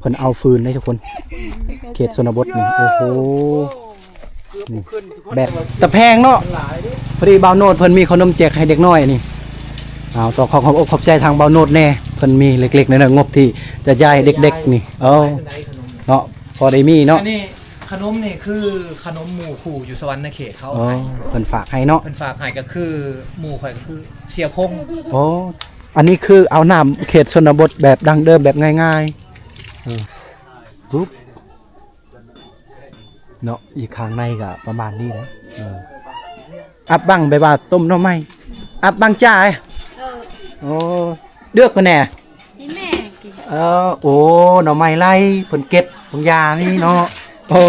ພິ່ນເອົາຟືນເດ້ທຸກຄົນ ເຂດຊົນນະບົດນີ້. ໂອ້ໂຫ ນີ້ແບບຕະແພງເນາະ. ພໍດີບ່າວໂນດເພິ່ນມີຂະໜົມແຈກໃຫ້ເດັກນ້ອຍນີ້. ເອົາ ຕ້ອງຂໍຂອບອົກຂອບໃຈທາງບ່າວໂນດແດ່ ເພິ່ນມີເລັກໆນ້ອຍໆ ງົບທີ່ຈະຢາຍເດັກໆນີ້. ເອົາເນາະ ພໍໄດ້ມີເນາະ. ອັນນີ້ຂະໜົມນີ້ຄືຂະໜົມໝູ່ຄູ່ຢູ່ສະຫວັນນະເຂດເຂົາໃຫ້ ເພິ່ນຝາກໃຫ້ເນາະ. ເພິ່ນຝາກໃຫ້ກໍຄືໝູ່ຂ້ອຍກໍຄືເສ່ຍພົງ. ໂອ້ ອັນນີ້ຄືເອົານ້ຳເຂດຊົນນະບົດແບບດັ້ງເດີມແບບງ່າຍໆ. ເອີ ປຸບ ເນາະ ອີກຂ້າງໃນກໍປະມານນີ້ແຫຼະ. ເອີ ອັບບັງແບບວ່າຕົ້ມໜໍ່ໄມ້ ອັບບັງຈ້າ. ເອີ ໂອ້ ເລືອກເພິ່ນແດ່ ໃຫ້ແມ່ກິນ. ເອີ ໂອ້ ໜໍ່ໄມ້ໄລ່ເພິ່ນເກັບບາງຢ່າງນີ້ເນາະ. ໂອ້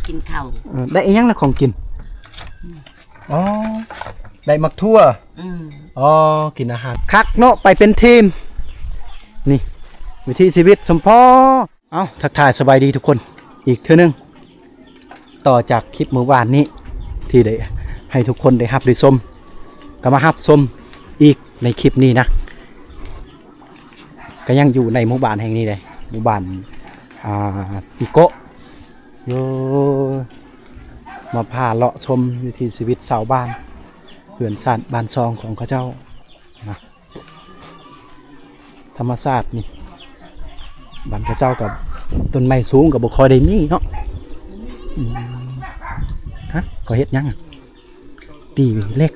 ກິນເຂົ້າ. ເອີ ໄດ້ອີຫຍັງລະຂອງກິນ? ອໍ ໄດ້ໝາກຖົ່ວ. ອືມ ອໍ ກິນອາຫານຄັກເນາະ ໄປເປັນທີມ. ນີ້ ວິຖີຊີວິດສົມພໍ. ເອົ້າ ທັກທາຍສະບາຍດີທຸກຄົນອີກເທື່ອໜຶ່ງ. ຕໍ່ຈາກຄລິບມື້ວານນີ້ທີ່ໄດ້ໃຫ້ທຸກຄົນໄດ້ຮັບໄດ້ຊົມ ກໍມາຮັບຊົມອີກໃນຄລິບນີ້ນະ. ກໍຍັງຢູ່ໃນໝູ່ບ້ານແຫ່ງນີ້ເດ້ ໝູ່ບ້ານ ອ່າ ປີໂກະ ຢູ່ ມາພາເລາະຊົມວິຖີຊີວິດຊາວບ້ານ ເຮືອນຊານບ້ານຊ່ອງຂອງເຂົາເຈົ້ານະ. ທຳມະຊາດນີ້ ບ້ານເຂົາເຈົ້າກໍຕົ້ນໄມ້ສູງກໍບໍ່ຄ່ອຍໄດ້ມີເນາະ. ອືມ ຮະ ເຂົາເຮັດຫຍັງ? ຕີເຫຼັກ.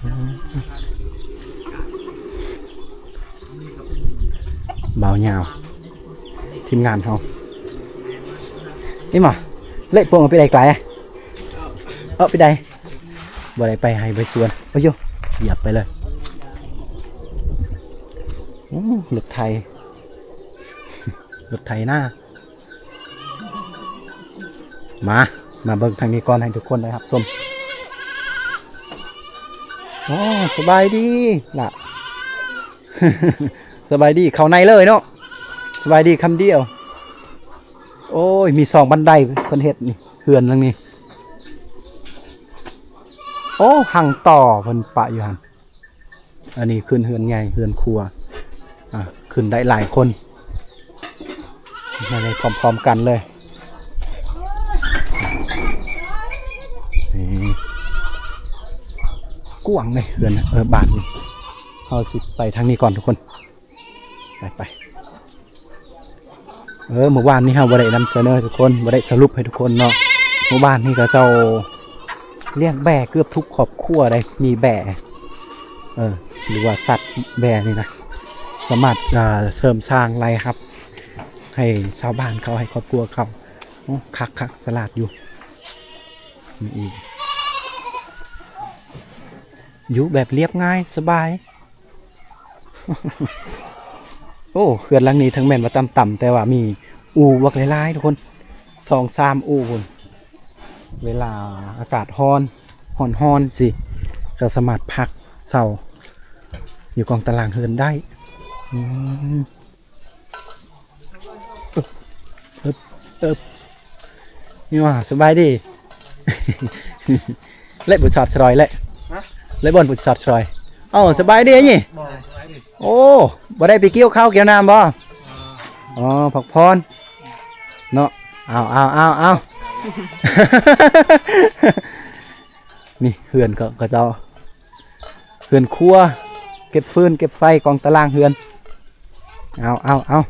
ອືມ ບ່າວຍາວ ທີມງານເຮົາ ນີ້ມາ ເລະ ພວກມັນໄປໄດ້ໄກ ເອົາໄປໄດ້ ບໍ່ໄດ້ໄປໄຮ່ໄປສວນ. ໂອ້ຍ ຢຽບໄປເລີຍ. ໂອ້ ລົດໄຖ ລົດໄຖນາ. ມາ ມາເບິ່ງທາງນີ້ກ່ອນ ໃຫ້ທຸກຄົນໄດ້ຮັບຊົມ. ໂອ້ ສະບາຍດີລະ ສະບາຍດີ ເຂົ້າໃນເລີຍເນາະ. ສະບາຍດີຄຳດຽວ. ໂອ້ຍ ມີສອງບັນໄດເພິ່ນເຮັດນີ້ ເຮືອນຫຼັງນີ້. ໂອ້ ຮັງຕໍ່ເພິ່ນປະຢູ່ຫັ້ນ. ອັນນີ້ຂຶ້ນເຮືອນໃຫຍ່ ເຮືອນຄົວ ອ່າ ຂຶ້ນໄດ້ຫຼາຍຄົນ ມາໄດ້ພ້ອມໆກັນເລີຍ. ນີ້ ກວ້າງເດ້ເຮືອນ ເອີ ບ້ານນີ້. ເຮົາຊິໄປທາງນີ້ກ່ອນທຸກຄົນ ໄປໆ. ເອີ ມື້ວານນີ້ເຮົາບໍ່ໄດ້ນຳສະເໜີທຸກຄົນ ບໍ່ໄດ້ສະຫຼຸບໃຫ້ທຸກຄົນເນາະ. ມື້ວານນີ້ເຂົາເຈົ້າລ້ຽງແບ້ເກືອບທຸກຄອບຄົວໄດ໋ ມີແບ້ ເອີ ຫຼືວ່າສັດແບ້ນີ້ນະ ສາມາດ ເອີ ເສີມສ້າງລາຍຮັບໃຫ້ຊາວບ້ານເຂົາ ໃຫ້ຄອບຄົວເຂົາ. ໂອ້ ຄັກໆ ສະຫຼາດຢູ່. ມີອີກ ຢູ່ແບບລຽບງ່າຍສະບາຍ. ໂອ້ ເຮືອນຫຼັງນີ້ເຖິງແມ່ນວ່າຕ່ຳໆ ແຕ່ວ່າມີອູ່ບັກຫຼາຍໆ ທຸກຄົນ ສອງສາມອູ່ພຸ້ນ. ເວລາອາກາດຮ້ອນ ຮ້ອນໆ ຊິ ກໍສາມາດພັກເຊົາຢູ່ກອງຕາລ່າງເຮືອນໄດ້. ອືມ. ເອີບ ເອີບ ນີ້ວ່າ ສະບາຍດີ. ເລະ ບຸດຊອດສະດອຍ ເລະ ຮະ ເລະ ບ່ອນບຸດຊອດສະດອຍ. ເອົ້າ ສະບາຍດີນີ້. ໂອ້ ບໍ່ໄດ້ໄປກ່ຽວເຂົ້າກ່ຽວນ້ຳບໍ່? ອໍ ພັກຜ່ອນເນາະ. ເອົາ ເອົາ ເອົາ ເອົາ ນີ້ເຮືອນເຂົາ ເຂົາເຈົ້າ ເຮືອນຄົວ ເກັບຟືນເກັບໄຟ ກອງຕາລ່າງເຮືອນ. ເອົາ ເອົາ ເອົາ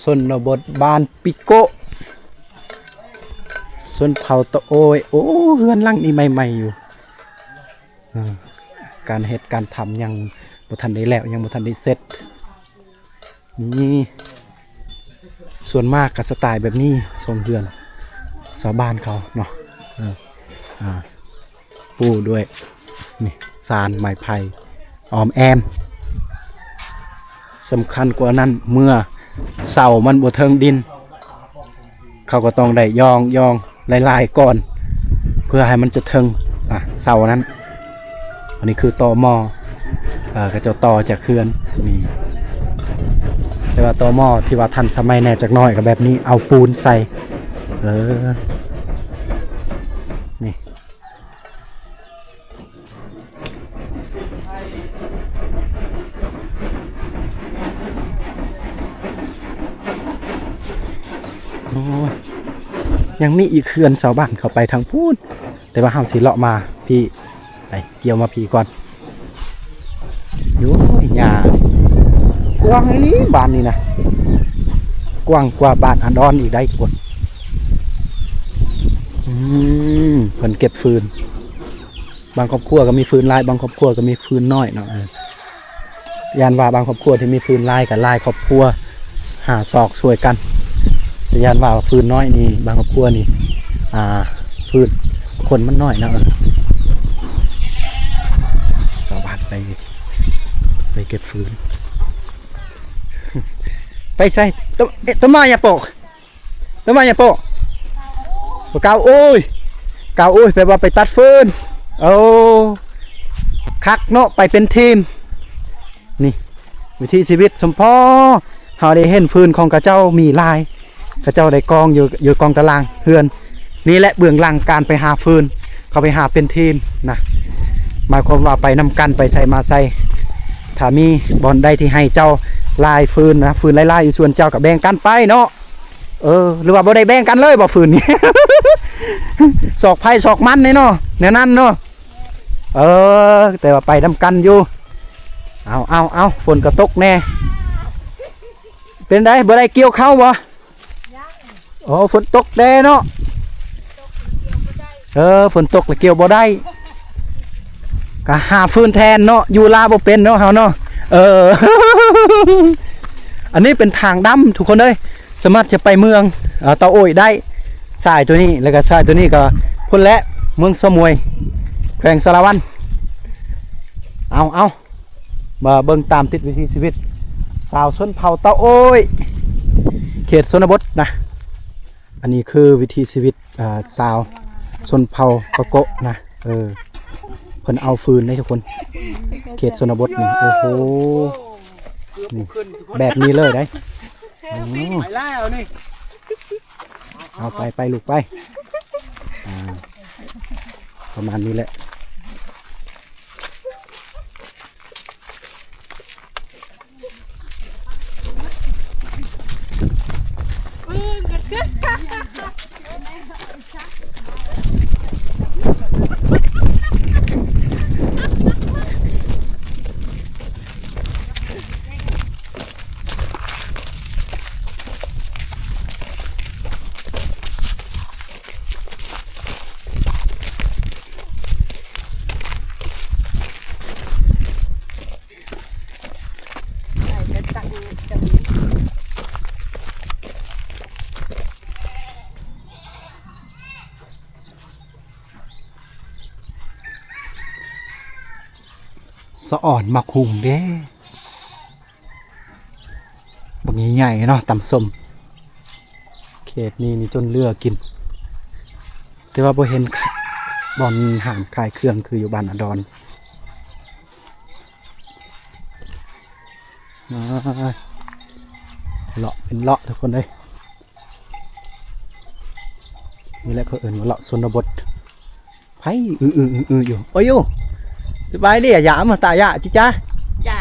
ຊົນນະບົດບ້ານປິໂກະ ຊົນເຜົ່າຕະໂອຍ. ໂອ້ ເຮືອນຫຼັງນີ້ໃໝ່ໆ ຢູ່. ເອີ ການເຮັດການທຳຍັງບໍ່ທັນໄດ້ແລ້ວ ຍັງບໍ່ທັນໄດ້ເສັດ. ນີ້ ສ່ວນມາກກໍສະໄຕແບບນີ້ ຊົງເຮືອນຊາວບ້ານເຂົາເນາະ. ເອີ ອ່າ ປູດ້ວຍ ນີ້ ຊານໄມ້ໄຜ່ອ້ອມແອ້ມ. ສຳຄັນກວ່ານັ້ນ ເມື່ອເສົາມັນບໍ່ເຖິງດິນ ເຂົາກໍຕ້ອງໄດ້ຢ່ອງໆ ຫຼາຍໆ ກ່ອນ ເພື່ອໃຫ້ມັນຈະເຖິງ ອ່າ ເສົານັ້ນ. ອັນນີ້ຄືຕໍໝໍ້ ເອີ ເຂົາເຈົ້າຕໍ່ຈາກເຮືອນນີ້ ແຕ່ວ່າຕໍໝໍ້ທີ່ວ່າທັນສະໄໝແດ່ຈັກໜ້ອຍກໍແບບນີ້ ເອົາປູນໃສ່. ເອີ ນີ້ ຍັງມີອີກເຮືອນຊາວບ້ານເຂົ້າໄປທາງພຸ້ນ ແຕ່ວ່າເຮົາຊິເລາະມາພີ້ ໄປກ່ຽວມາພີ້ກ່ອນ. ໂອ້ຍ ຫຍ້າກວ້າງອີ່ຫຼີບ້ານນີ້ນະ ກວ້າງກວ່າບ້ານອາດອນອີກໄດ໋ພຸ້ນ. ອືມ ເພິ່ນເກັບຟືນ ບາງຄອບຄົວກໍມີຟືນຫຼາຍ ບາງຄອບຄົວກໍມີຟືນໜ້ອຍເນາະ. ເອີ ຢ້ານວ່າບາງຄອບຄົວທີ່ມີຟືນຫຼາຍກໍຫຼາຍຄອບຄົວຫາຊອກຊ່ວຍກັນ, ແຕ່ຢ້ານວ່າຟືນນ້ອຍນີ້ ບາງຄອບຄົວນີ້ ອ່າ ຟືນ ຄົນມັນນ້ອຍເນາະ. ເອີ ຊາວບ້ານໄປ ໄປເກັບຟືນ. ໄປໃສ? ໂຕ ເອະ ໂຕມາຫຍັງໂປະ? ແລ້ວມາຫຍັງໂປະ? ບໍ່ກ່າວໂອ້ຍ ກ່າວໂອ້ຍ ແປວ່າໄປຕັດຟືນ. ໂອ້ ຄັກເນາະ ໄປເປັນທີມ. ນີ້ ວິຖີຊີວິດສົມພໍ ເຮົາໄດ້ເຫັນຟືນຂອງເຂົາເຈົ້າມີຫຼາຍ ເຂົາເຈົ້າໄດ້ກອງຢູ່ ຢູ່ກອງຕາລາງເຮືອນ. ນີ້ແຫຼະເບື້ອງຫຼັງການໄປຫາຟືນ ເຂົາໄປຫາເປັນທີມນະ ໝາຍຄວາມວ່າໄປນຳກັນ ໄປໃສມາໃສ. ຖ້າມີບ່ອນໃດທີ່ໃຫ້ເຈົ້າຫຼາຍຟືນນະ ຟືນຫຼາຍໆ ຢູ່ສວນເຈົ້າກໍແບ່ງກັນໄປເນາະ. ເອີ ຫຼືວ່າບໍ່ໄດ້ແບ່ງກັນເລີຍບໍ່ຟືນນີ້? ຊອກໃຜຊອກມັນນີ້ເນາະ ແນວນັ້ນເນາະ. ເອີ ແຕ່ວ່າໄປນຳກັນຢູ່. ເອົາ ເອົາ ເອົາ ຝົນກໍຕົກແດ່. ເປັນໃດ ບໍ່ໄດ້ກ່ຽວເຂົ້າບໍ່? ໂອ້ ຝົນຕົກແດ່ເນາະ. ເອີ ຝົນຕົກແລ້ວກ່ຽວບໍ່ໄດ້ ກໍຫາຟືນແທນເນາະ. ຢູ່ລາວບໍ່ເປັນເນາະ ເຮົາເນາະ. ເອີ ອັນນີ້ເປັນທາງດຳທຸກຄົນເອີຍ ສາມາດຈະໄປເມືອງ ເອີ ເຕົາໂອ້ຍໄດ້. ສາຍຕົວນີ້ ແລ້ວກໍສາຍຕົວນີ້ກໍພຸ້ນແຫຼະ ເມືອງສະໝວຍ ແຂວງສາລະວັນ. ເອົາ ເອົາ ມາເບິ່ງຕາມຕິດວິຖີຊີວິດຊາວຊົນເຜົ່າເຕົາໂອ້ຍ ເຂດຊົນນະບົດນະ. ອັນນີ້ຄືວິຖີຊີວິດ ອ່າ ຊາວຊົນເຜົ່າປະໂກະນະ. ເອີ ເພິ່ນເອົາຟືນເດ້ທຸກຄົນ ເຂດຊົນນະບົດນີ້. ໂອ້ໂຫ ນີ້ ແບບນີ້ເລີຍໄດ໋. ອືມ ໄປແລ້ວນີ້. ເອົາໄປ ໄປລູກໄປ. ອ່າ ປະມານນີ້ແຫຼະ. ສະອອນໝາກຫຸ່ງເດ້. ບັກໃຫຍ່ໆເນາະ ຕຳສົ້ມ. ເຂດນີ້ນີ້ຈົນເຫຼືອກິນ ແຕ່ວ່າບໍ່ເຫັນບ່ອນຮ້ານຂາຍເຄື່ອງຄືຢູ່ບ້ານອາດອນ. ອ່າ ເລາະເປັນເລາະທຸກຄົນເອີຍ. ນີ້ແຫຼະເຂົາເອີ້ນວ່າເລາະຊົນນະບົດ. ໃຜ ອືໆໆໆ ຢູ່ ໂອ້ຍ ຢູ່ ສະບາຍດີ ອາຍາ ອາມາຕາຍາ ຈິຈ້າ ຈ້າ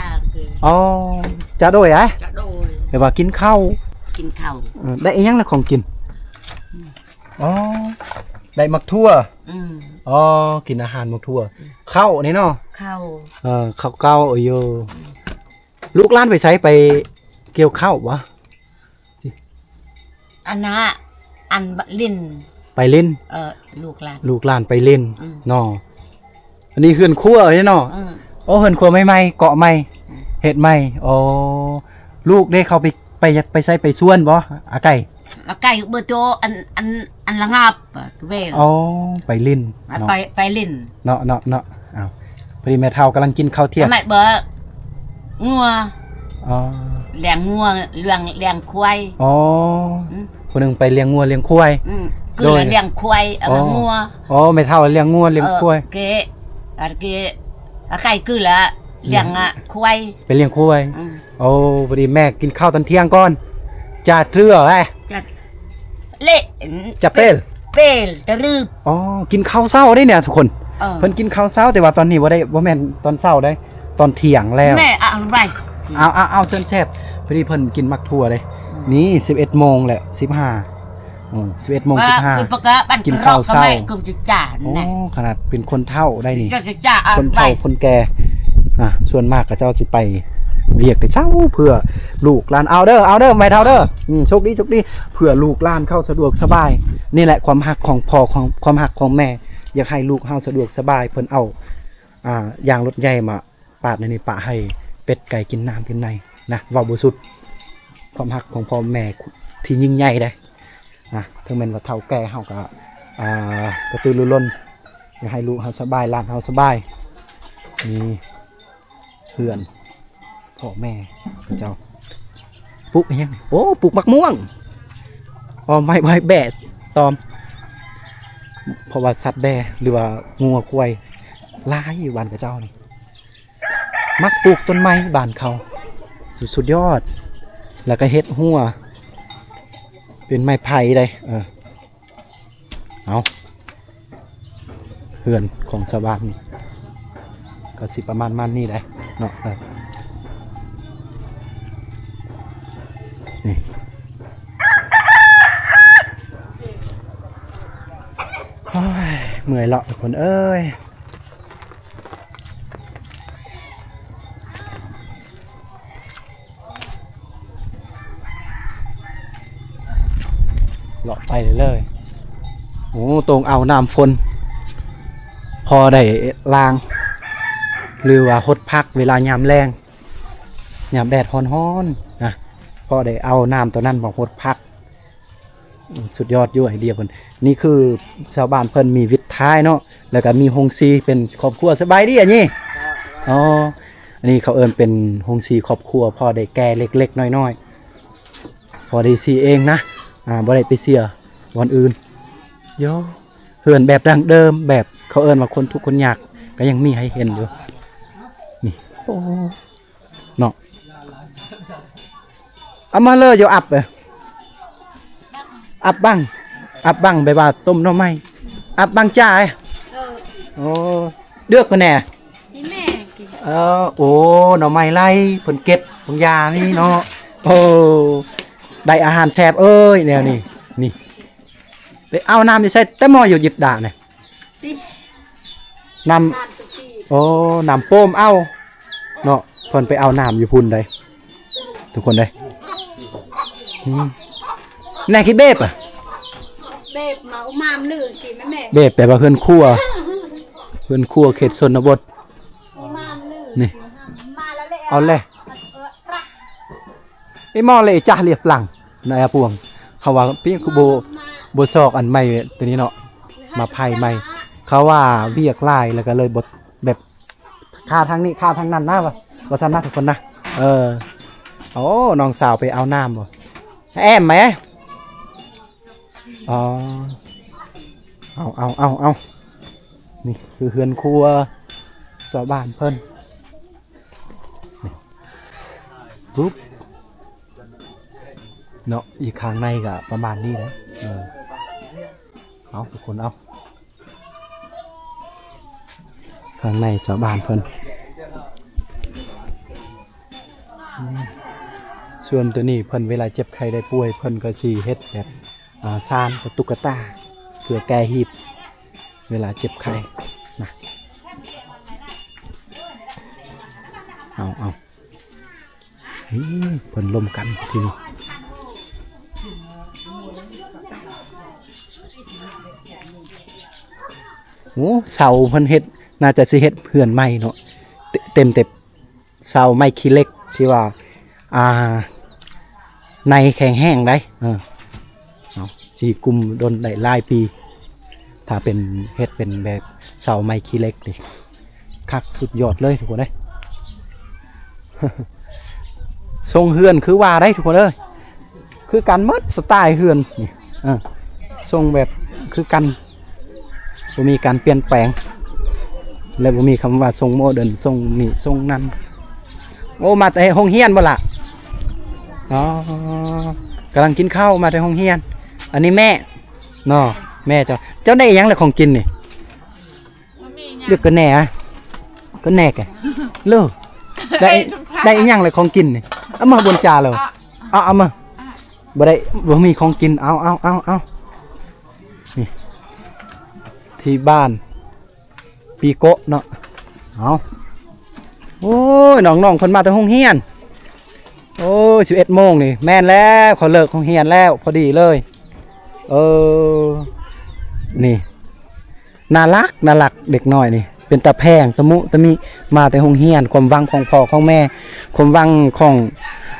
ອໍ ຈ້າໂດຍ ອາ ຈ້າໂດຍ ແປວ່າກິນເຂົ້າ ກິນເຂົ້າ ເອີ ໄດ້ອີ່ຫຍັງລະຂອງກິນ? ອໍ ໄດ້ໝາກຖົ່ວ ອືມ ອໍ ກິນອາຫານໝາກຖົ່ວ ເຂົ້ານີ້ເນາະ ເຂົ້າ ເອີ ເຂົ້າເກົ່າ ໂອ້ຍ ຢູ່ ອືມ ລູກຫຼານໄປໃສ? ໄປກ່ຽວເຂົ້າບໍ? ອັນນະ ອັນຫຼິ້ນ ໄປຫຼິ້ນ ເອີ ລູກຫຼານ ລູກຫຼານໄປຫຼິ້ນ ອືມ ເນາະ. ອັນນີ້ເຮືອນຄົວເດ້ເນາະ ອືມ ໂອ້ ເຮືອນຄົວໃໝ່ໆ ເກາະໃໝ່ ອືມ ເຮັດໃໝ່ ອໍ ລູກເດ້ ເຂົາໄປ ໄປ ໄປໃສ ໄປສວນບໍ? ອາໄກ່ ອາໄກ່ເບີໂຕ ອັນ ອັນ ອັນລະງັບ ເວລ ອໍ ໄປຫຼິ້ນເນາະ ໄປ ໄປຫຼິ້ນ ເນາະ ເນາະ ເນາະ. ອ້າວ ພໍດີແມ່ເຖົ້າກຳລັງກິນເຂົ້າທ່ຽງ ສະໄໝເບີ ງົວ ອໍ ລ້ຽງງົວ ລ້ຽງ ລ້ຽງຄວາຍ ອໍ ອືມ ຜູ້ໜຶ່ງໄປລ້ຽງງົວລ້ຽງຄວາຍ ອືມ ຄື ໂດຍ ລ້ຽງຄວາຍ ເອົາ ອໍ ງົວ ອໍ ແມ່ເຖົ້າລ້ຽງງົວລ້ຽງຄວາຍ ເອີ ເກ ອາເກ ອາໄກ່ຄືລະ ລ້ຽງ ອືມ ອະ ຄວາຍ ໄປລ້ຽງຄວາຍ ອືມ ໂອ້ ພໍດີແມ່ກິນເຂົ້າຕອນທ່ຽງກ່ອນ ຈາເທື່ອແລະ ຈາ ເລະ ຈາເປລ ເປລ ຕະລຶບ ອໍ ກິນເຂົ້າເຊົ້າເດ້ນີ້ທຸກຄົນ ເອີ ເພິ່ນກິນເຂົ້າເຊົ້າ ແຕ່ວ່າຕອນນີ້ບໍ່ໄດ້ ບໍ່ແມ່ນຕອນເຊົ້າເດ້ ຕອນທ່ຽງແລ້ວ ແມ່ ອະ ເອົາ ເອົາ ເຊີນແຊບ ພໍດີເພິ່ນກິນໝາກຖົ່ວເດ້ ອືມ ນີ້ ສິບເອັດໂມງແລ້ວ ສິບຫ້າ ອືມ ສິບເອັດໂມງສິບຫ້າ ກິນເຂົ້າເຊົ້າ. ໂອ້ ຂະໜາດເປັນຄົນເຖົ້າໄດ໋ນີ້ ຄົນເຖົ້າຄົນແກ່. ອ່າ ສ່ວນມາກເຂົາເຈົ້າຊິໄປວຽກແຕ່ເຊົ້າ ເພື່ອລູກຫຼານ. ເອົາເດີ ເອົາເດີ ແມ່ເຖົ້າເດີ. ອືມ ໂຊກດີ ໂຊກດີ ເພື່ອລູກຫຼານເຂົາສະດວກສະບາຍ. ນີ້ແຫຼະຄວາມຮັກຂອງພໍ່ ຂອງ ຄວາມຮັກຂອງແມ່ ຢາກໃຫ້ລູກເຮົາສະດວກສະບາຍ. ເພິ່ນເອົາ ອ່າ ຢາງລົດໃຫຍ່ມາ ປາດໃນນີ້ປະໃຫ້ເປັດໄກ່ກິນນ້ຳກິນໃນນະ ເວົ້າບໍ່ສຸດ. ຄວາມຮັກຂອງພໍ່ແມ່ທີ່ຍິ່ງໃຫຍ່ເດ້. ນະ ເຖິງແມ່ນວ່າເຖົ້າແກ່ເຮົາກໍ ອ່າ ກະຕືລືລົ້ນ ຢາກໃຫ້ລູກເຮົາສະບາຍ ຫຼານເຮົາສະບາຍ. ນີ້ເຮືອນພໍ່ແມ່ເຂົາເຈົ້າ ປູກອີ່ຫຍັງ? ໂອ້ ປູກໝາກມ່ວງ ເອົາໄມ້ໄວ້ແບະຕອມ ເພາະວ່າສັດແດ່ ຫຼືວ່າງົວຄວາຍຫຼາຍຢູ່ບ້ານເຂົາເຈົ້ານີ້. ມັກປູກຕົ້ນໄມ້ບ້ານເຂົາ ສຸດ ສຸດຍອດ. ແລ້ວກໍເຮັດຮົ້ວເປັນໄມ້ໄຜ່ໄດ໋. ເອີ ເອົາ ເຮືອນຂອງຊາວບ້ານນີ້ກໍຊິປະມານ ມານນີ້ໄດ໋ເນາະ. ເອີ ນີ້ ໂອ້ຍ ເມື່ອຍເລາະທຸກຄົນເອີຍ. ເລາະໄປເລີຍ. ໂອ້ ໂຕ່ງອ່າວນ້ຳຝົນ ພໍໄດ້ລ້າງ ຫຼືວ່າຫົດຜັກເວລາຍາມແລງ ຍາມແດດຮ້ອນໆນະ ພໍໄດ້ເອົານ້ຳໂຕນັ້ນມາຫົດຜັກ. ສຸດຍອດຢູ່ໄອເດຍເພິ່ນ. ນີ້ຄືຊາວບ້ານເພິ່ນມີວິດທ້າຍເນາະ ແລ້ວກໍມີໂຮງສີເປັນຄອບຄົວ. ສະບາຍດີອັນນີ້. ອໍ ອັນນີ້ເຂົາເອີ້ນເປັນໂຮງສີຄອບຄົວ ພໍໄດ້ແກ່ເລັກໆນ້ອຍໆ ພໍໄດ້ສີເອງນະ. ອ່າ ບໍ່ໄດ້ໄປເສຍບ່ອນອື່ນ. ໂຢ ເຮືອນແບບດັ້ງເດີມ ແບບເຂົາເອີ້ນວ່າຄົນທຸກຄົນຍາກ ກໍຍັງມີໃຫ້ເຫັນຢູ່. ນີ້ ໂອ້ ເນາະ. ອາມາເລີຢູ່ອັບເອີ ອັບບັງ ອັບບັງແບບວ່າຕົ້ມໜໍ່ໄມ້ ອັບບັງຈ້າເອີ. ໂອ້ ເດືອກກະແນ່. ເອີ ໂອ້ ໜໍ່ໄມ້ໄລ່ເພິ່ນເກັບບາງຢ່າງນີ້ເນາະ. ໂອ້ ໄດ້ອາຫານແຊບເອີຍແນວນີ້. ນີ້ ໄປເອົານ້ຳຢູ່ໃສ ແຕ່ໝໍ້ຢູ່ຢິດດານີ້. ນ້ຳ ໂອ້ ນ້ຳໂປ້ມເອົາເນາະ ເພິ່ນໄປເອົານ້ຳຢູ່ພຸ້ນໃດ໋ ທຸກຄົນເດ້. ອືມ ແນ່ຂີ້ເບບອະ ເບບມາອຸມາມລືກິນແມ່ ເບບແປວ່າເຮືອນຄົວ ເຮືອນຄົວເຂດຊົນນະບົດ. ນີ້ ມາແລ້ວແຫຼະ ເອົາແຫຼະ. ເອໝໍເລຈາເລຍປລັງນາຍອາປວງ ເຂົາວ່າເປັນຄືບໍ່ ບໍ່ຊອກອັນໃໝ່ຕົວນີ້ເນາະ ມາໄຜ່ໃໝ່. ເຂົາວ່າວຽກຫຼາຍ ແລ້ວກໍເລີຍບໍ່ ແບບຄາທາງນີ້ຄາທາງນັ້ນນະ ວ່າ ວ່າຊັ້ນນະທຸກຄົນນະ. ເອີ ໂອ້ ນ້ອງສາວໄປເອົານ້ຳບໍ່ ແອມແມ. ອໍ ເອົາ ເອົາ ເອົາ ເອົາ ນີ້ຄືເຮືອນຄົວຊາວບ້ານເພິ່ນ ນີ້ ປຸບ ເນາະ ອີກຂ້າງໃນກໍປະມານນີ້ແຫຼະ. ເອີ ເອົາ ທຸກຄົນ ເອົາ ຂ້າງໃນຊາວບ້ານເພິ່ນ. ອືມ ສ່ວນຕົວນີ້ເພິ່ນເວລາເຈັບໄຂ້ໄດ້ປ່ວຍ ເພິ່ນກໍຊິເຮັດແບບ ອ່າ ຊານກັບຕຸກກະຕາ ເພື່ອແກ້ຮີດເວລາເຈັບໄຂ້ນະ. ເອົາ ເອົາ ເອີ ເພິ່ນລົມກັນທີ່ນີ້. ໂອ້ ເສົາເພິ່ນເຮັດ ໜ້າຈະຊິເຮັດເຮືອນໃໝ່ເນາະ ເຕັມແຕ່ເສົາໄມ້ຂີ້ເຫຼັກທີ່ວ່າ ອ່າ ໃນແຂງແຮງໄດ໋. ເອີ ເອົາ ຊິກຸມດົນໄດ້ຫຼາຍປີ ຖ້າເປັນ ເຮັດເປັນແບບເສົາໄມ້ຂີ້ເຫຼັກນີ້ ຄັກສຸດຍອດເລີຍທຸກຄົນເອີຍ. ຊົງເຮືອນຄືວ່າໄດ໋ທຸກຄົນເອີຍ ຄືກັນໝົດສະໄຕເຮືອນນີ້. ເອີ ຊົງແບບຄືກັນ ບໍ່ມີການປ່ຽນແປງ ແລະ ບໍ່ມີຄຳວ່າຊົງໂມເດີນ ຊົງນີ້ຊົງນັ້ນ. ໂອ້ ມາແຕ່ໂຮງຮຽນບໍ່ລະ? ອໍ ກຳລັງກິນເຂົ້າ ມາແຕ່ໂຮງຮຽນ. ອັນນີ້ແມ່ເນາະ ແມ່ເຈົ້າ. ເຈົ້າໄດ້ອີ່ຫຍັງລະຂອງກິນນີ້? ບໍ່ມີຫຍັງ ເລືອກກັນແນ່ອະ ເລີ ໄດ້ ໄດ້ອີ່ຫຍັງລະຂອງກິນນີ້? ເອົາມາບົນຈາເລີ ເອົາ ເອົາມາ. ບໍ່ໄດ້ ບໍ່ມີຂອງກິນ ເອົາ ເອົາ ເອົາ ເອົາ ທີ່ບ້ານປີໂກະເນາະ. ເອົາ ໂອ້ຍ ນ້ອງໆ ເພິ່ນມາແຕ່ໂຮງຮຽນ. ໂອ້ຍ ສິບເອັດໂມງນີ້ ແມ່ນແລ້ວ ເຂົາເລີກໂຮງຮຽນແລ້ວ ພໍດີເລີຍ. ເອີ ນີ້ ໜ້າລັກ ໜ້າລັກ ເດັກນ້ອຍນີ້ ເປັນຕາແພງ ຕະມຸຕະມິ ມາແຕ່ໂຮງຮຽນ. ຄວາມຫວັງຂອງພໍ່ຂອງແມ່ ຄວາມຫວັງຂອງ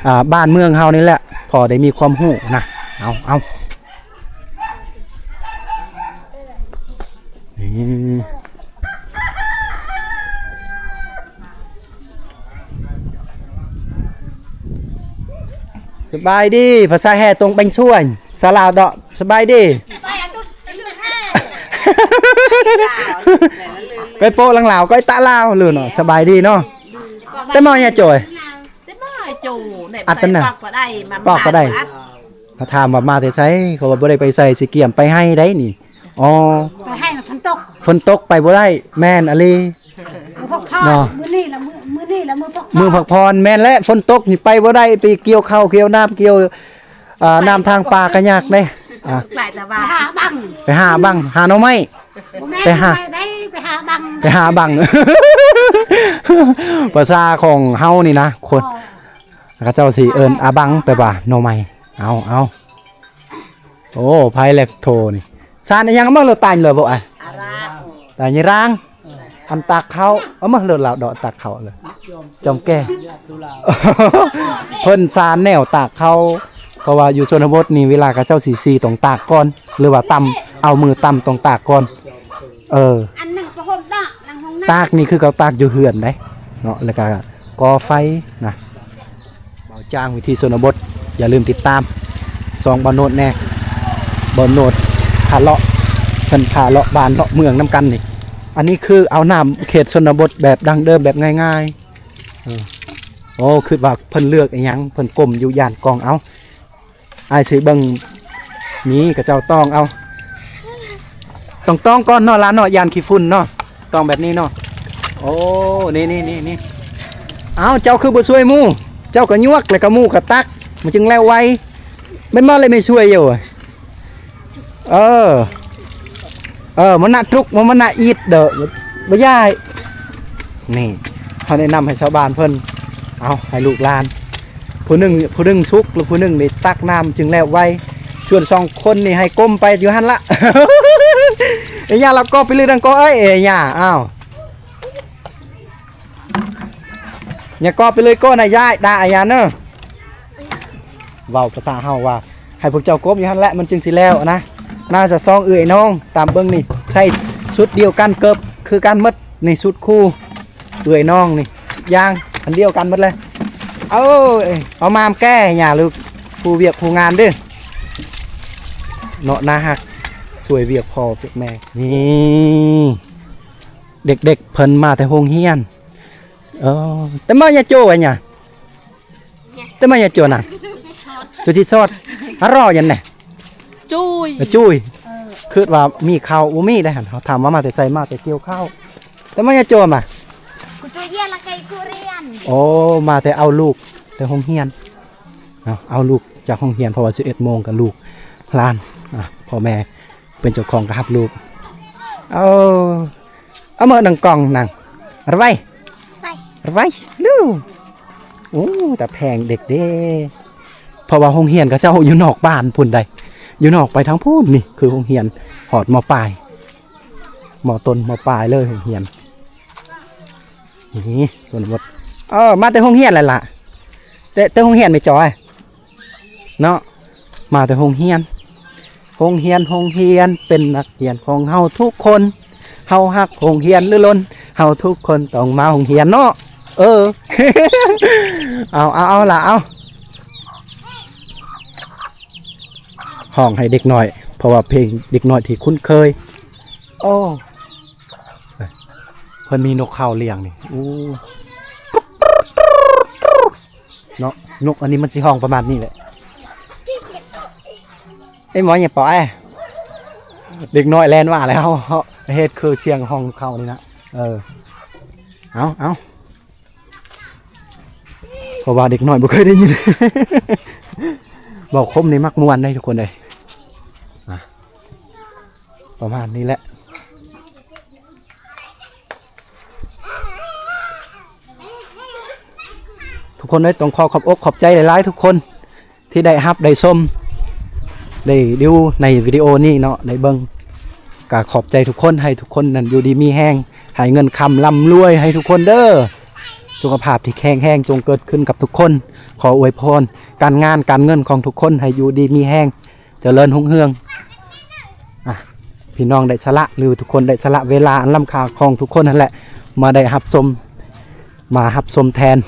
ອ່າ ບ້ານເມືອງເຮົານີ້ແຫຼະ ພໍໄດ້ມີຄວາມຮູ້ນະ. ເອົາ ເອົາ ນີ້ ສະບາຍດີ ພາສາແຮ່ຕົງແປງຊວຍ ສາລາວເດາະ ສະບາຍດີ. ໄປໂປະຫຼັງລາວ ກໍໄອ້ຕະລາວເລີເນາະ. ສະບາຍດີເນາະ. ແຕ່ມາຍາໂຈຍ ແຕ່ມາໂຈຍ ອັດຕະນະ ປອກບໍ່ໄດ້ ມາ ປອກບໍ່ໄດ້. ເຂົາຖາມວ່າມາແຕ່ໃສ ເຂົາວ່າບໍ່ໄດ້ໄປໃສ ຊິກຽມໄປໄຮ່ໄດ໋ນີ້. ອໍ ໄປໄຮ່ ມັນຝົນຕົກ ຝົນຕົກໄປບໍ່ໄດ້. ແມ່ນອີ່ຫຼີ ມື້ພັກຜ່ອນ ເນາະ ມື້ນີ້ລະ ມື້ ມື້ນີ້ລະມື້ພັກຜ່ອນ ມື້ພັກຜ່ອນ. ແມ່ນແຫຼະ ຝົນຕົກນີ້ໄປບໍ່ໄດ້ ໄປກ່ຽວເຂົ້າກ່ຽວນ້ຳ ກ່ຽວ ອ່າ ນ້ຳທາງປ່າກະຍາກເດ້. ອ່າ ໄປຫາບັງ ໄປຫາບັງ ຫາໜໍ່ໄມ້ ບໍ່ແມ່ນ ໄປຫາ ໄປໄດ້ ໄປຫາບັງ ໄປຫາບັງ. ພາສາຂອງເຮົານີ້ນະ ຄົນ ເຂົາເຈົ້າຊິເອີ້ນອາບັງ ແປວ່າໜໍ່ໄມ້. ເອົາ ເອົາ ໂອ້ ໄຜແລັກໂທນີ້ ສານອີ່ຫຍັງ? ເອົາມາໂລດ ຕາຍເລີບໍ່ອາຍ ຕາຍຍາລາງ ອັນຕາກເຂົ້າ ເອົາມາໂລດລາວດອກຕາກເຂົ້າເລີຍ ຈອມແກ່ ເພິ່ນສານແນວຕາກເຂົ້າ ເພາະວ່າຢູ່ຊົນນະບົດນີ້ ເວລາເຂົາເຈົ້າຊິ ຊິຕ້ອງຕາກກ່ອນ ຫຼືວ່າຕຳ ເອົາມືຕຳ ຕ້ອງຕາກກ່ອນ. ເອີ ອັນໜຶ່ງປະຫົມດອກ ໜັງຫົງໜຶ່ງ ຕາກນີ້ຄືເຂົາຕາກຢູ່ເຮືອນເດ້ເນາະ ແລ້ວກະກໍ່ໄຟນະ. ບ່າວຈ້າງວິຖີຊົນນະບົດ ຢ່າລືມຕິດຕາມຊ່ອງບ່າວໂນດແດ່ ບ່າວໂນດພາເລາະ ເພິ່ນພາເລາະບ້ານເລາະເມືອງນຳກັນນີ້. ອັນນີ້ຄືເອົານ້ຳເຂດຊົນນະບົດແບບດັ້ງເດີມ ແບບງ່າຍໆ. ເອີ ໂອ້ ຄິດວ່າເພິ່ນເລືອກອີ່ຫຍັງ ເພິ່ນກົ້ມຢູ່ຢ້ານກ່ອງ. ເອົາ ອ້າຍຊິເບິ່ງ ນີ້ເຂົາເຈົ້າຕ້ອງເອົາ ຕ້ອງຕ້ອງກ່ອນເນາະຫຼານເນາະ ຢ້ານຂີ້ຝຸ່ນເນາະ ຕ້ອງແບບນີ້ເນາະ. ໂອ້ ນີ້ໆໆ ເອົາ ເຈົ້າຄືບໍ່ຊ່ວຍໝູ່ ເຈົ້າກໍຍວກ ແລ້ວກໍໝູ່ກໍຕັກ ມັນຈຶ່ງແລ້ວໄວ. ແມ່ນບໍ່ເລີຍ ແມ່ຊ່ວຍຢູ່. ເອີ ເອີ ມັນນະທຸກ ມັນນະອິດເດີ ບໍ່ຢາຍ. ນີ້ ເຮົາແນະນຳໃຫ້ຊາວບ້ານເພິ່ນ ເອົາ ໃຫ້ລູກຫຼານ ຜູ້ໜຶ່ງ ຜູ້ໜຶ່ງສຸກ ຫຼືຜູ້ໜຶ່ງນີ້ຕັກນ້ຳຈຶ່ງແລ້ວໄວ. ສ່ວນສອງຄົນນີ້ໃຫ້ກົ້ມໄປຢູ່ຫັ້ນລະ. ເອີຍ ຢ່າລະກໍໄປເລີຍ ດັງກໍເອີຍ ເອີຍ ຢ່າ ອ້າວ ຢ່າກໍໄປເລີຍກໍນະ ຢ້າຍ ດ່າອາຍາເນີ. ເວົ້າພາສາເຮົາວ່າ ໃຫ້ພວກເຈົ້າກົ້ມຢູ່ຫັ້ນແຫຼະ ມັນຈຶ່ງຊິແລ້ວນະ. ໜ້າຈະສອງເອື້ອຍນ້ອງ ຕາມເບິ່ງນີ້ ໃສ່ຊຸດດຽວກັນ ເກີບຄືກັນໝົດນີ້ ຊຸດຄູ່ເອື້ອຍນ້ອງນີ້ ຢ່າງອັນດຽວກັນໝົດເລີຍ. ເອົາ ເອົາມາມແກ່ຫຍ້າລູກ ຜູ້ວຽກຜູ້ງານເດີ້ເນາະ ໜ້າຮັກ ຊ່ວຍວຽກພໍ່ວຽກແມ່. ນີ້ ເດັກໆ ເພິ່ນມາແຕ່ໂຮງຮຽນ. ເອີ ແຕ່ມາຍາໂຈໄວ້ຫຍັງ? ແຕ່ມາຍາໂຈນະ ຈຸດທີ່ຊອດ ອາລໍຍັນແນ່ ຈຸ້ຍ ຈຸ້ຍ. ເອີ ຄິດວ່າມີເຂົ້າ ບໍ່ມີໄດ໋ຫັ້ນ. ເຮົາຖາມວ່າມາແຕ່ໃສ ມາແຕ່ກ່ຽວເຂົ້າ. ແຕ່ມາຍາໂຈມາ ກູຈູເຢຍລະໄກກູຮຽນ. ໂອ້ ມາແຕ່ເອົາລູກແຕ່ໂຮງຮຽນເນາະ ເອົາລູກຈາກໂຮງຮຽນ ເພາະວ່າສິບເອັດໂມງກໍລູກຫຼານ ອ່າ ພໍ່ແມ່ ເປັນເຈົ້າຂອງກໍຮັບລູກ. ເອົາ ເອົາມານັ່ງກ້ອງນັ່ງ ລະໄວ ລະໄວລູກ. ໂອ້ ຕາແພງເດັກເດ້ ເພາະວ່າໂຮງຮຽນເຂົາເຈົ້າຢູ່ນອກບ້ານພຸ້ນໃດ໋ ຢູ່ນອກໄປທາງພຸ້ນ. ນີ້ຄືໂຮງຮຽນ ຮອດ ມ.ປາຍ ມ.ຕົ້ນ ມ.ປາຍເລີຍໂຮງຮຽນ. ນີ້ ຊົນນະບົດ ເອີ ມາແຕ່ໂຮງຮຽນແຫຼະລະ ແຕ່ ແຕ່ໂຮງຮຽນແມ່ຈອຍ ເນາະ ມາແຕ່ໂຮງຮຽນ ໂຮງຮຽນ ໂຮງຮຽນ ເປັນນັກຮຽນຂອງເຮົາທຸກຄົນ ເຮົາຮັກໂຮງຮຽນຫຼືລົ້ນ ເຮົາທຸກຄົນຕ້ອງມາໂຮງຮຽນເນາະ. ເອີ ເອົາ ເອົາ ເອົາລະ ເອົາ ຮ້ອງໃຫ້ເດັກນ້ອຍ ເພາະວ່າເພງເດັກນ້ອຍທີ່ຄຸ້ນເຄີຍ. ໂອ້ ເພິ່ນມີນົກເຂົາລ້ຽງນີ້ ໂອ້ ເນາະ ນົກອັນນີ້ມັນຊິຮ້ອງປະມານນີ້ແຫຼະ. ເອີ ໝໍຫຍັງປອຍ ເດັກນ້ອຍແລ່ນມາແລ້ວ ເຮົາເຮັດຄືສຽງຮ້ອງນົກເຂົານີ້ນະ. ເອີ ເອົາ ເອົາ ເພາະວ່າເດັກນ້ອຍບໍ່ເຄີຍໄດ້ຍິນ ເວົ້າຄົມນີ້ມັກມ່ວນເດ້ທຸກຄົນເອີຍ. ອ່ະ ປະມານນີ້ແຫຼະ ຄົນເອີຍ ຕ້ອງຂໍຂອບອົກຂອບໃຈຫຼາຍໆ ທຸກຄົນ ທີ່ໄດ້ຮັບໄດ້ຊົມ ໄດ້ດູໃນວິດີໂອນີ້ເນາະ ໄດ້ເບິ່ງ ກະຂອບໃຈທຸກຄົນ ໃຫ້ທຸກຄົນນັ້ນຢູ່ດີມີແຮງ ໃຫ້ເງິນຄຳລ່ຳລວຍໃຫ້ທຸກຄົນເດີ ສຸຂະພາບທີ່ແຂງແຮງຈົ່ງເກີດຂຶ້ນກັບທຸກຄົນ ຂໍອວຍພອນການງານການເງິນຂອງທຸກຄົນໃຫ້ຢູ່ດີມີແຮງ ຈະເລີນຮຸ່ງເຮືອງ. ອ່ະ ພີ່ນ້ອງໄດ້ສະຫຼະ ຫຼື ທຸກຄົນໄດ້ສະຫຼະເວລາອັນລ້ຳຄ່າຂອງທຸກຄົນຫັ້ນແຫຼະ ມາໄດ້ຮັບຊົມ ມາຮັບຊົມແທນ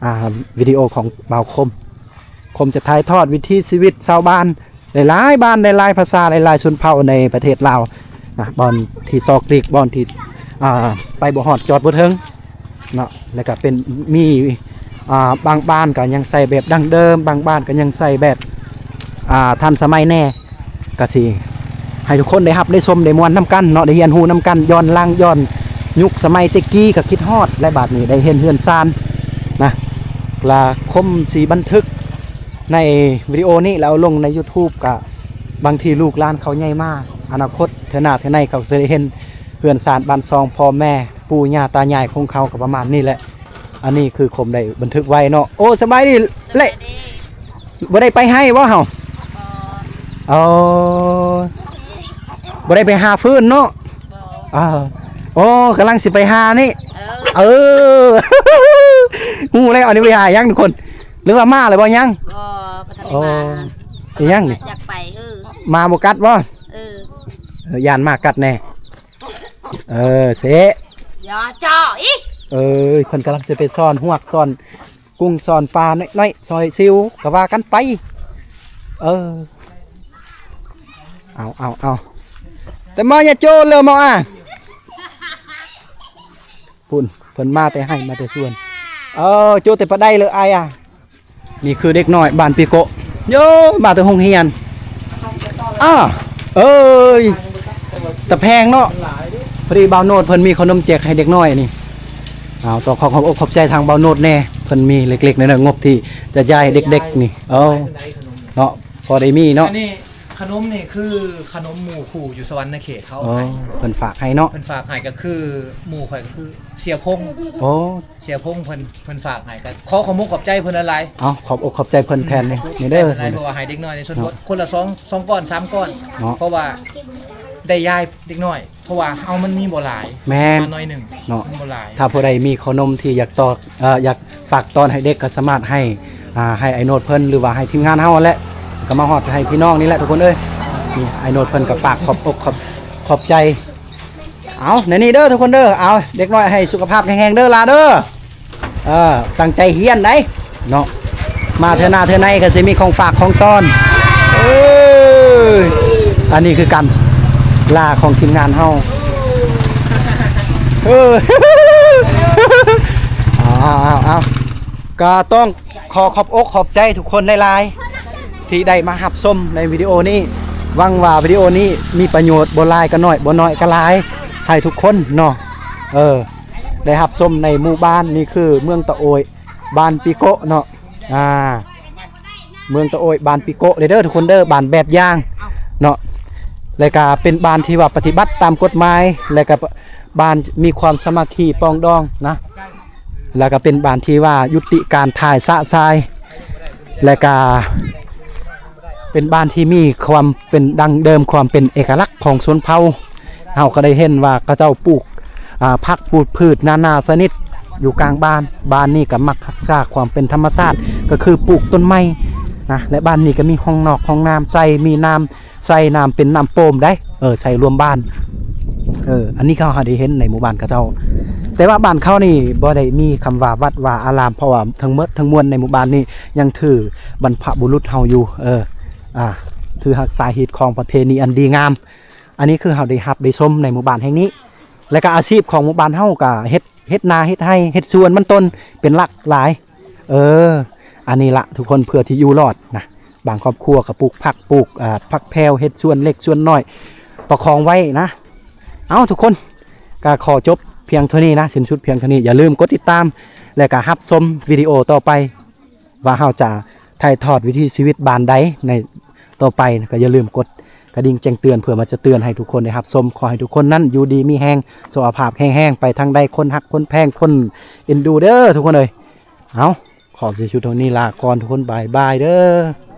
ອ່າ ວິດີໂອຂອງບ່າວຄົມ. ຄົມຈະຖ່າຍທອດວິຖີຊີວິດຊາວບ້ານ ຫຼາຍໆບ້ານ ຫຼາຍໆພາສາ ຫຼາຍໆຊົນເຜົ່າໃນປະເທດລາວນະ ບ່ອນທີ່ຊອກຫຼີກ ບ່ອນທີ່ ອ່າ ໄປບໍ່ຮອດ ຈອດບໍ່ເຖິງ ເນາະ ແລ້ວກະເປັນ ມີ ອ່າ ບາງບ້ານກະຍັງໃຊ້ແບບດັ້ງເດີມ ບາງບ້ານກະຍັງໃຊ້ແບບ ອ່າ ທັນສະໄໝແດ່ ກະຊິໃຫ້ທຸກຄົນໄດ້ຮັບໄດ້ຊົມໄດ້ມ່ວນນຳກັນເນາະ ໄດ້ຮຽນຮູ້ນຳກັນ ຍ້ອນຫຼັງ ຍ້ອນຍຸກສະໄໝແຕ່ກີ້ກະຄິດຮອດ ແລະ ບາດນີ້ໄດ້ເຫັນເຮືອນຊານນະ ລະຄົມຊິບັນທຶກໃນວິດີໂອນີ້ ແລ້ວເອົາລົງໃນຢູທູບ ກະບາງທີລູກຫຼານເຂົາໃຫຍ່ມາ ອະນາຄົດເທື່ອໜ້າເທື່ອໃນເຂົາຊິໄດ້ເຫັນເຮືອນຊານບ້ານຊ່ອງ ພໍ່ແມ່ ປູ່ຍ່າຕາຍາຍຂອງເຂົາ ກະປະມານນີ້ແຫຼະ. ອັນນີ້ຄືຄົມໄດ້ບັນທຶກໄວ້ເນາະ. ໂອ້ ສະບາຍດີເລະ ບໍ່ໄດ້ໄປໄຮ່ບໍ່ເຮົາ? ເອີ ບໍ່ໄດ້ໄປຫາຟືນເນາະ? ເອີ ໂອ້ ກຳລັງຊິໄປຫານີ້. ເອີ ເອີ ຮູ້ແລ້ວ ອັນນີ້ໄປຫາຫຍັງທຸກຄົນ? ຫຼືວ່າມາແລ້ວບໍ່? ຍັງ ບໍ່ ບໍ່ທັນໄດ້ມາ. ອີຫຍັງນີ້? ຈັກໄປ ເອີ ໝາບໍ່ກັດບໍ່? ເອີ ເອີ ຢ້ານໝາກັດແດ່. ເອີ ເຊ ຢ່າຈ່ອອີກ. ເອີ ເພິ່ນກຳລັງຊິໄປຊ້ອນຮວກ ຊ້ອນກຸ້ງ ຊ້ອນປານ້ອຍໆ ຊ່ອຍຊິວ ກະວ່າກັນໄປ. ເອີ ເອົາ ເອົາ ເອົາ ແຕ່ມາຢ່າໂຈເລີມາອາ ພຸ້ນ ເພິ່ນມາແຕ່ໄຮ່ມາແຕ່ສວນ. ເອີ ໂຈແຕ່ປາໄດເລີອາຍອາ. ນີ້ຄືເດັກນ້ອຍບ້ານປີໂກະ ໂຢ ມາແຕ່ໂຮງຮຽນ. ອ້າ ເອີຍ ຕາແພງເນາະ. ພໍດີບ່າວໂນດເພິ່ນມີເຂົ້າໜົມແຈກໃຫ້ເດັກນ້ອຍນີ້. ເອົາ ຕ້ອງຂໍຂອບອົກຂອບໃຈທາງບ່າວໂນດແດ່ ເພິ່ນມີເລັກໆນ້ອຍໆ ງົບທີ່ຈະຢາຍເດັກໆນີ້. ເອີ ເນາະ ພໍໄດ້ມີເນາະ. ອັນນີ້ ຂະໜົມນີ້ຄືຂະໜົມໝູ່ຄູ່ຢູ່ສະຫວັນນະເຂດເຂົາໃຫ້ ເພິ່ນຝາກໃຫ້ເນາະ. ເພິ່ນຝາກໃຫ້ ກະຄືໝູ່ຂ້ອຍກະຄືເສຍພົງ. ໂອ້ ເສຍພົງເພິ່ນ ເພິ່ນຝາກໃຫ້ ກະຂໍຂອບອົກຂອບໃຈເພິ່ນຫຼາຍໆ. ເອົາ ຂອບອົກຂອບໃຈເພິ່ນແທນນີ້ ເດີ ເພາະວ່າໃຫ້ເດັກນ້ອຍໃນຊົນບົດ ຄົນລະສອງ ສອງກ້ອນ ສາມກ້ອນເນາະ ເພາະວ່າໄດ້ຢາຍເດັກນ້ອຍ ເພາະວ່າເຮົາມັນມີບໍ່ຫຼາຍ. ແມ່ນ ໜ້ອຍໜຶ່ງເນາະ ມັນບໍ່ຫຼາຍ. ຖ້າຜູ້ໃດມີເຂົ້າໜົມທີ່ຢາກຕອກ ເອີ ຢາກຝາກຕ້ອນໃຫ້ເດັກ ກະສາມາດໃຫ້ ອ່າ ໃຫ້ອ້າຍໂນດເພິ່ນ ຫຼືວ່າໃຫ້ທີມງານເຮົາຫັ້ນແຫຼະ ກະມາຮອດໃຫ້ພີ່ນ້ອງນີ້ແຫຼະທຸກຄົນເອີຍ. ນີ້ອ້າຍໂນດເພິ່ນກະຝາກຂອບອົກຂອບ ຂອບໃຈ. ເອົາ ໃນນີ້ເດີທຸກຄົນເດີ. ເອົາ ເດັກນ້ອຍໃຫ້ສຸຂະພາບແຂງແຮງເດີຫຼາເດີ. ເອີ ຕັ້ງໃຈຮຽນໄດ໋ເນາະ ມາເທື່ອໜ້າເທື່ອໃນກະຊິມີຂອງຝາກຂອງຕ້ອນ. ເອີ ອັນນີ້ຄືກັນ ຫຼາຂອງທີມງານເຮົາ. ເອີ ເອົາ ເອົາ ເອົາ ກະຕ້ອງ ຂໍຂອບອົກຂອບໃຈທຸກຄົນຫຼາຍໆ ທີ່ໄດ້ມາຮັບຊົມໃນວິດີໂອນີ້. ຫວັງວ່າວິດີໂອນີ້ມີປະໂຫຍດ ບໍ່ຫຼາຍກະໜ້ອຍ ບໍ່ໜ້ອຍກະຫຼາຍ ໃຫ້ທຸກຄົນເນາະ ເອີ ໄດ້ຮັບຊົມໃນໝູ່ບ້ານ. ນີ້ຄືເມືອງຕະໂອ້ຍ ບ້ານປີໂກະເນາະ. ອ່າ ເມືອງຕະໂອ້ຍ ບ້ານປີໂກະເດີ ເດີທຸກຄົນເດີ ບ້ານແບບຢ່າງເນາະ ແລະກະເປັນບ້ານທີ່ວ່າປະຕິບັດຕາມກົດໝາຍ ແລະກະບ້ານມີຄວາມສາມັກຄີປອງດອງນະ. ແລ້ວກະເປັນບ້ານທີ່ວ່າຍຸຕິການຖ່າຍຊະຊາຍ ແລ້ວກະເປັນບ້ານທີ່ມີຄວາມເປັນດັ້ງເດີມ ຄວາມເປັນເອກະລັກຂອງຊົນເຜົ່າ. ເຮົາກະໄດ້ເຫັນວ່າເຂົາເຈົ້າປູກ ອ່າ ຜັກປູກພືດນານາຊະນິດຢູ່ກາງບ້ານ. ບ້ານນີ້ກະມັກຮັກສາຄວາມເປັນທຳມະຊາດ ກະຄືປູກຕົ້ນໄມ້ນະ ແລະບ້ານນີ້ກະມີຫ້ອງນອກຫ້ອງນ້ຳໃສ່ ມີນ້ຳ ໃສ່ນ້ຳເປັນນ້ຳໂປ່ມໄດ໋ ເອີ ໃສ່ລວມບ້ານ. ເອີ ອັນນີ້ເຮົາໄດ້ເຫັນໃນໝູ່ບ້ານເຂົາເຈົ້າ ແຕ່ວ່າບ້ານເຂົານີ້ບໍ່ໄດ້ມີຄຳວ່າວັດວາອາລາມ ເພາະວ່າທັງໝົດທັງມວນໃນໝູ່ບ້ານນີ້ຍັງຖືບັນພະບຸລຸດເຮົາຢູ່ ເອີ ອ່າ ຖືຮັກສາຮີດຄອງປະເພນີອັນດີງາມ. ອັນນີ້ຄືເຮົາໄດ້ຮັບໄດ້ຊົມໃນໝູ່ບ້ານແຫ່ງນີ້ ແລະກະອາຊີບຂອງໝູ່ບ້ານເຮົາກະເຮັດ ເຮັດນາ ເຮັດໄຮ່ ເຮັດສວນມັນຕົ້ນເປັນຫຼັກຫຼາຍ. ເອີ ອັນນີ້ລະທຸກຄົນ ເພື່ອທີ່ຢູ່ລອດນະ ບາງຄອບຄົວກະປູກຜັກ ປູກ ອ່າ ຜັກແພວ ເຮັດສວນເລັກສວນນ້ອຍ ປະຄອງໄວ້ນະ. ເອົາ ທຸກຄົນ ກະຂໍຈົບພຽງເທົ່ານີ້ນະ ສິ້ນສຸດພຽງເທົ່ານີ້. ຢ່າລືມກົດຕິດຕາມ ແລະກະຮັບຊົມວິດີໂອຕໍ່ໄປ ວ່າເຮົາຈະຖ່າຍທອດວິຖີຊີວິດບ້ານໃດໃນຕໍ່ໄປ ກະຢ່າລືມກົດກະດິ່ງແຈ້ງເຕືອນ ເພື່ອມາຈະເຕືອນໃຫ້ທຸກຄົນໄດ້ຮັບຊົມ. ຂໍໃຫ້ທຸກຄົນນັ້ນຢູ່ດີມີແຮງ ສຸຂະພາບແຂງແຮງ ໄປທາງໃດຄົນຮັກຄົນແພງຄົນເອັນດູເດີທຸກຄົນເອີຍ. ເອົາ ຂໍຊິຊຸດເທົ່ານີ້ ລາກ່ອນທຸກຄົນ ບາຍບາຍເດີ້.